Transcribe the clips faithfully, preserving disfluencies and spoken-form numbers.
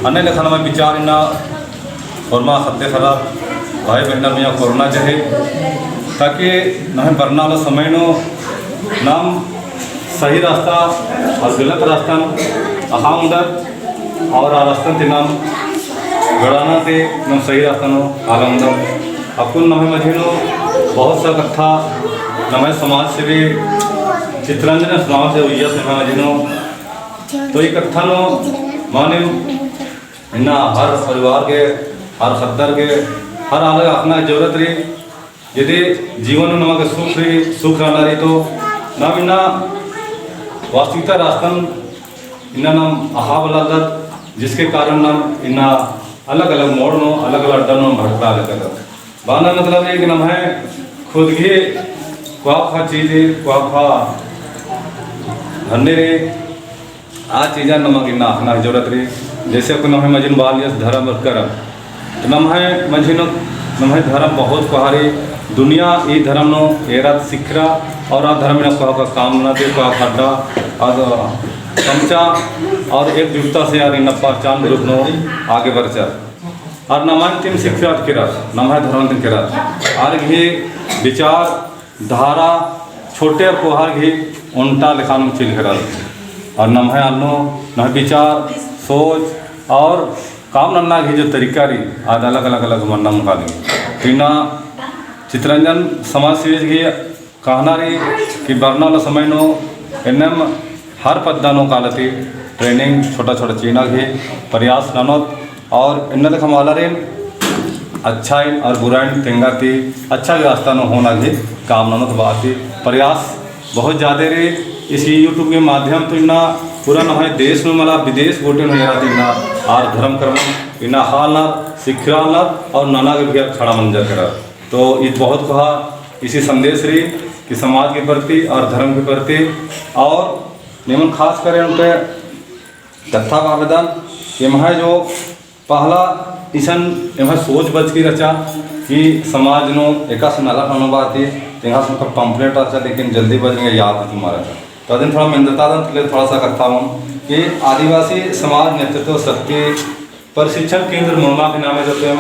अन्ने लेखा नम्है विचार इन्ना होरमा ख़द्दे ख़र्रा भाई बहिनर मइय्याँ कोरना चाही, ताकि नम्है बरना वाला समय नू नाम सही रास्ता और गलत रास्ता नू अख़आ ओंगदत और आ रास्ता ती नाम गड़ाना ती नाम सही रास्ता नू आला ओंगदत। अक्कुन नम्है मझी नू बहुत सा कत्था नम्है समाज सेवी चितरंजन समाज से उइयस नम्है मझी नू। तो ई कत्था नू मानिम इन्ना हर परिवार गे, हर ख़द्दर गे, हर आलर गे अख़ना जरूरत रई। यदि जीवन नू नमा गे सुख रई, सुख रअना रई तो नाम इन्ना वास्तविकता रास्तन इन्ना नाम अख़आ बलदत, जिसके कारण नाम इन्ना अलग-अलग मोड़ नू, अलग-अलग अड्डा नू भटका लगदत। बअना मतलब ये कि नम्है खुद ही कोहा कोहा चीज, कोहा कोहा धन्ने रई, आ चीजन नमा गे इन्ना अख़ना जरूरत रई। जैसे कि नम्है मझी नू बआलियस धरम और करम। तो नम्है मझी नू नम्है धरम बहुत कोहा रई। दुनिया ई धरम नू एरत सिखरआ और आ धरम नू कोहा कोहा काम नना ती कोहा कोहा अड्डा और समचा और एकजुटता से आर इन्ना पहचान रूप नू आगे बढ़चर। और नम्है तिम सिखरआ केरर, नम्है धरम तिम केरर। आर गही विचार धारा छोटे और कोहा गही ओन्टा लेखा नू चिल केरर। और नम्है अन्नु, नम्है विचार, सोच और काम नन्ना गही जो तरीका रई, आद अलग-अलग, अलग मन्ना मुका लगी। तो इन्ना चितरंजन समाज सेवी गही कहना रई कि बरना वाला समय नू एन्नेम हर पद्दा नू काला ती training छोटा-छोटा चिअना गही प्रयास ननोत। और इन्ना लेखा मल आलारिन अच्छाइन और बुराइन तेंगा ती अच्छा गही रास्ता नू होना गही काम ननोत बआ ती प्रयास बहुत ज्यादा रई। इसी YouTube के माध्यम ती इन्ना पूरा नम्है देश नू मला विदेश गोटे नू एरा ती इन्ना आर धर्म कर्म इन्ना हालनर, सिखरालनर और नना गे भी आर खड़ा मंजर केरर। तो ईद बहुत कोहा इसी संदेश रई कि समाज के प्रति और धर्म के प्रति। और निमन खास करे ओन्टे कत्था बाबेदन, एम्है जो पहला इसन एम्है सोच बचकी रहचा कि समाज नू एकासे नलख ननोत बआ ती, तेंगा सुनकर pamphlet रहचा, लेकिन जल्दी बजने याद तुम्हारा रहचा। तो अदिन थोड़ा मेंदरतादन, पहले थोड़ा सा कत्था हूँ कि आदिवासी समाज नेतृत्व शक्ति प्रशिक्षण केंद्र मुड़मा के नामे जो ती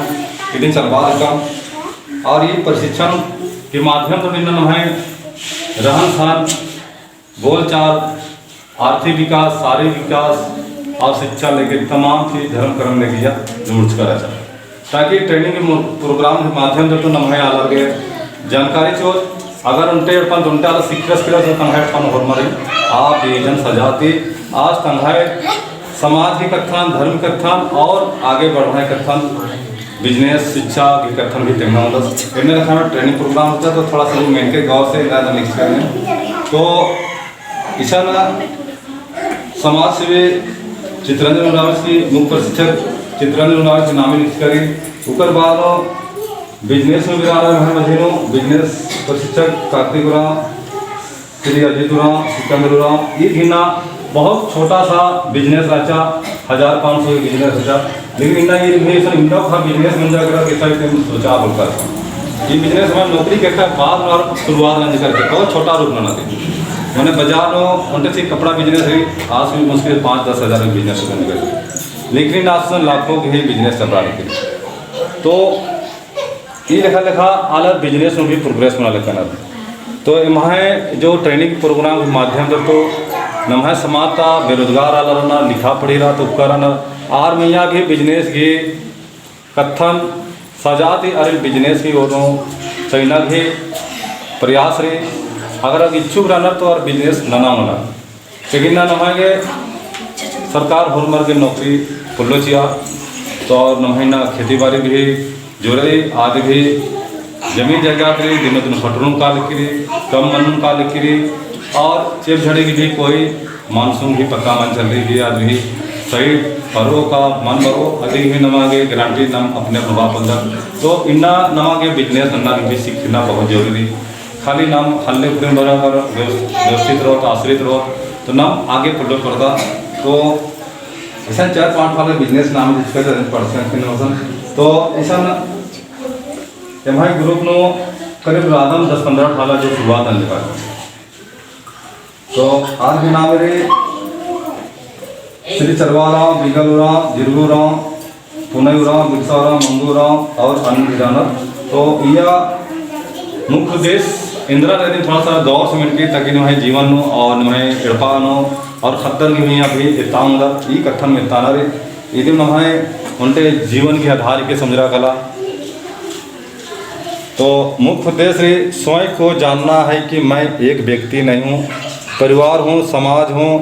इदिन चलबआ लगदम। और ई प्रशिक्षण के माध्यम से इन्ना नम्है रहन सहन, बोलचाल, आर्थिक विकास, शारीरिक विकास और शिक्षा लेके तमाम चीज धर्म कर्म लेके या जुड़चका रहचा। ताकि training के मो-, program के माध्यम से तो नम्है आलर गे जानकारी चिओस, अगर ओन्टे अपन ओन्टे आलर सिखरस केरस तो तंग्है अपन होरमर आ vision सजा ती आज तंग्है समाज की कत्थन, धर्म की कत्थन और आगे बढ़ना की कत्थन, business, शिक्षा की कत्थन भी तेंगना होता। इन्ने लेखा training program होता तो थोड़ा सा वो मेनके गौर से इधर लिख सकते हैं। तो इसन समाज सेवी चितरंजन उराँवस की, मुख्य प्रशिक्षक चितरंजन उराँवस की नामे लिखचका रई। उकर बाद business में भी रअनर एम्है मझी नू business प्रशिक्षक कार्तिक उराँव, श्री अजीत उराँव, सिकंदर उराँव, ईद इन्ना बहुत छोटा सा business रहचा, हजार पाँच सौ business रहचा। लेकिन इन्ना ईद भी इसन इन्ना खा business मंजा केरा कि शायद हम सोचा बोलकर। ई business हमारे नौकरी के का बाद में और शुरुआत नंजकर के, बहुत छोटा रूप नना ती। माने बाजार नू ओन्टे सी कपड़ा business रई, आज भी मुश्किल पाँच दस हजार में business बन गए। लेकिन आज से लाखों के ही business चल रहा है। तो ई लेखा लेखा आलर business में भी progress मना लेकनर। तो एम्है जो training program के माध्यम से तो नम्है समाज ता बेरोजगार आलर रअनर, लिखा पढ़ी रअनर तो उक्कर रअनर, आर मइय्याँ भी business की कत्थन सजा ती आरिन business की ओर नू चइना गही प्रयास रई। अगर इच्छुक रअनर तो आर business नना ओंगनर। लेकिन ना नम्है गे सरकार होरमर गे नौकरी पोल्लो चिआ, तो नम्है ना खेती बारी भी जोरे रई, आद भी जमीन जायदाद रई, दिनो दिन पटरुन का लिखी रई, कम मन्नुन का लिखी रई, और चेप झड़ी की भी कोई मानसून भी पता मल चल रई, आद भी सही बरओ का मल बरओ, अदी भी नमा गे guarantee नाम अपने आप नवा पंदा। तो इन्ना नमा गे business नन्ना भी सीखना बहुत जरूरी। खाली नाम हल्ले पुरे बराबर व्यव-, व्यवस्थित रओत, आश्रित रओत, तो नाम आगे पोल्लो परता। तो इसन चार पाँच वाले business नाम जिसका तो पर्सन के नोसन। तो इसन एम्है group नू करीब रअदम दस पन्द्रह वाला जो शुरुआत नंजका। तो आर भी नाम रई श्री चरवा उराँव, बिगल उराँव, जिरगू उराँव, पुनई उराँव, बिरसा उराँव, मंगू उराँव और अन्य भी रअनर। तो इय्या मुख्य उद्देश्य एन्दरा रई थोड़ा सा गौर से मेनके, ताकि नम्है जीवन नू और नम्है एड़पा नू और ख़द्दर गही मइय्याँ भी एत्ताम दर ई कत्थन मेत्ताना रई। इदिम नम्है ओन्टे जीवन गही आधार के समझरा काला। तो मुख्य उद्देश्य रई, स्वयं को जानना है कि मैं एक व्यक्ति नहीं हूँ, परिवार हूँ, समाज हूँ,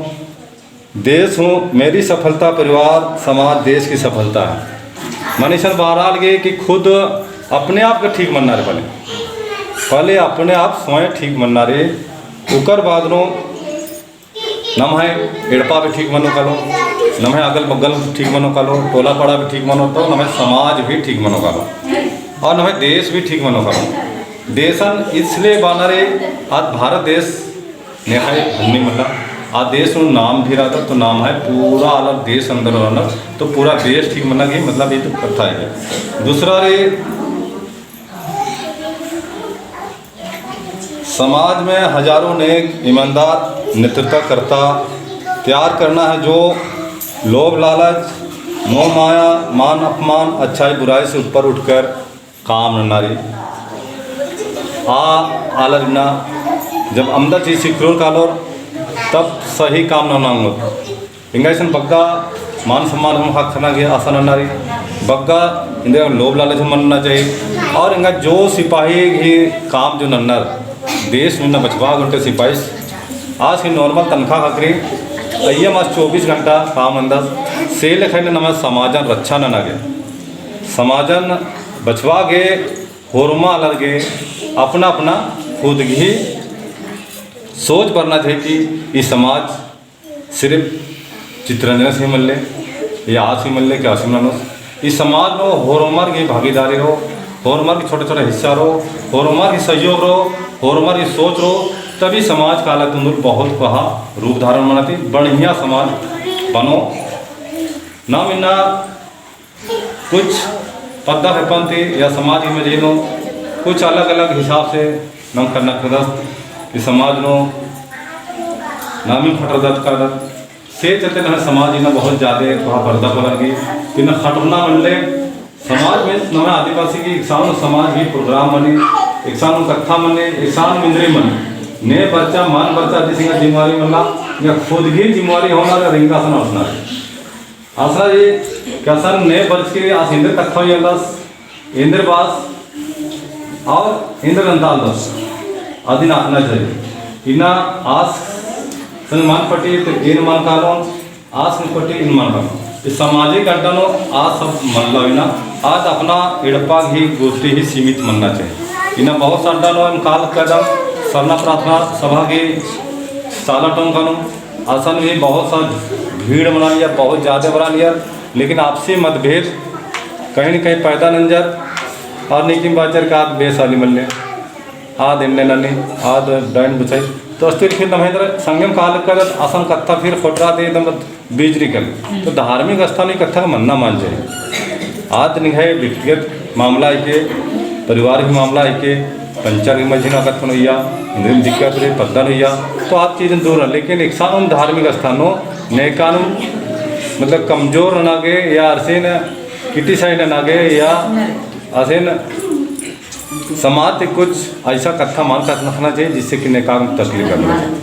देश हूँ। मेरी सफलता परिवार, समाज, देश की सफलता है। मने इसन बअर लगे कि खुद अपने आप के ठीक मन्ना रई पहले। पहले अपने आप स्वयं ठीक मन्ना रई, उकर बाद नू नम्है एड़पा भी ठीक मनो कालो, नम्है अगल बगल ठीक मनो कालो, टोला पाड़ा भी ठीक मनो, तो नम्है समाज भी ठीक मनो कालो, और नम्है देश भी ठीक मनो कालो। देशन इसलिए बअना रई, आज भारत देश नेखय भूमि मल्ला, आ देश नू नाम भी रअदत, तो नाम है पूरा अलग देश अंदर रअनर, तो पूरा देश ठीक मन्ना गही मतलब ई तो कत्था है। दूसरा रई, समाज में हजारों नेक ईमानदार नेतृत्वकर्ता तैयार करना है, जो लोभ लालच, मोह माया, मान अपमान, अच्छाई बुराई से ऊपर उठकर काम नन्ना रई। आ आलर इन्ना जब अमदा चीज सिखरोर कालोर, तब सही काम नन्ना ओंगोत। एंगा इसन बग्गे मान सम्मान हूँ ख़क्खना गही आशा नन्ना रई, बग्गे एन्देर लोभ लालच हूँ मन्ना चाहिए। और एंगा जो सिपाही गही काम जो नन्नर, देश नू इन्ना बछाबआ गे ओन्टे सिपाही आस ही normal तनखा ख़क्खरई, अइय्यम आस चौबीस घंटा काम नन्दस, से लेखा इन्ना नम्है समाजन रक्षा नना गे, समाजन बछाबआ गे, होरमा आलर गे अपना अपना खुद गही सोच बरना चाहिए कि ई समाज सिर्फ चितरंजनस ही मल्ले, या आस ही मल्ले कि आसिम ननोस। ई समाज नू होरमर गही भागीदारी रओ, होरमर गही छोटे छोटे हिस्सा रओ, होरमर गही सहयोग रओ, होरमर गही सोच रओ, तब ई समाज काला तुन्दुल बहुत कोहा रूप धारण मना ती बढ़िया समाज बनो। नाम इन्ना कुछ पद्दा खेपन ती या समाज गही मझी नू कुछ अलग अलग हिसाब से नाम करना कुदस, ई समाज नू नामी खटरदत कादत, से चलते नम्है समाज इन्ना बहुत ज्यादा कोहा पर्दा पोल्ला लगी। इन्ना खटरना मल्ले समाज में नम्है आदिवासी गही एकसानुम समाज गही program मनी, एकसानुम कत्था मनी, एकसानुम इन्द्रिम मनी। ने बरचा, मल बरचा, अदिसिंगा जिम्मेवारी मल्ला, या खुद गही जिम्मेवारी होना, रिंगा असन असना। असन ई कसन ने बरचकी आस इन्द्र कत्था उइय्यालस, इन्द्र बास और इन्द्र नन्तालदस, अदिन अख़ना चाहिए। इन्ना आस संग मल पटी तो एन मल कालोन, आस संग पटी एन मल कालोन। ई सामाजिक अड्डा नू आस सब मल्ला इन्ना, आद अपना एड़पा गही गोष्ठी ही सीमित मन्ना चाहिए। इन्ना बहुत सा अड्डा नू एम काल कदम सरना प्रार्थना सभा गही साला टोंका नू असन भी बहुत सा भीड़ मना लिया, बहुत ज्यादा बरआ लिया, लेकिन आपसी मतभेद कहीं न कहीं पैदा नंजर और नीकिम बाचर का आद बेस आली मल्ले, आद एन्ने ननी, आद डाइन बुझाई। तो अस्तिर फिर नम्है इन्द्र संगेम काल कर असन कत्था फिर खोटरा दे एकदम बीजरी कल। तो धार्मिक स्थान ई कत्था का मन्ना मान जाए। आद निंग्है व्यक्तिगत मामला हिके, परिवार ही मामला हिके, पंचायत ही मझी नू अकत कोनो इया, इन्द्रिम दिक्कत रई, पद्दा नू इया, तो आद चीजन दूर है। लेकिन एकसानुम धार्मिक स्थान नू नेकानुम मतलब कमजोर नना गे या अरसिन criticize नना गे या अरसिन समाज ती कुछ ऐसा कत्था मल कत्था नखना चाहिए जिससे कि नेकानुम तकलीफ करना चाहिए।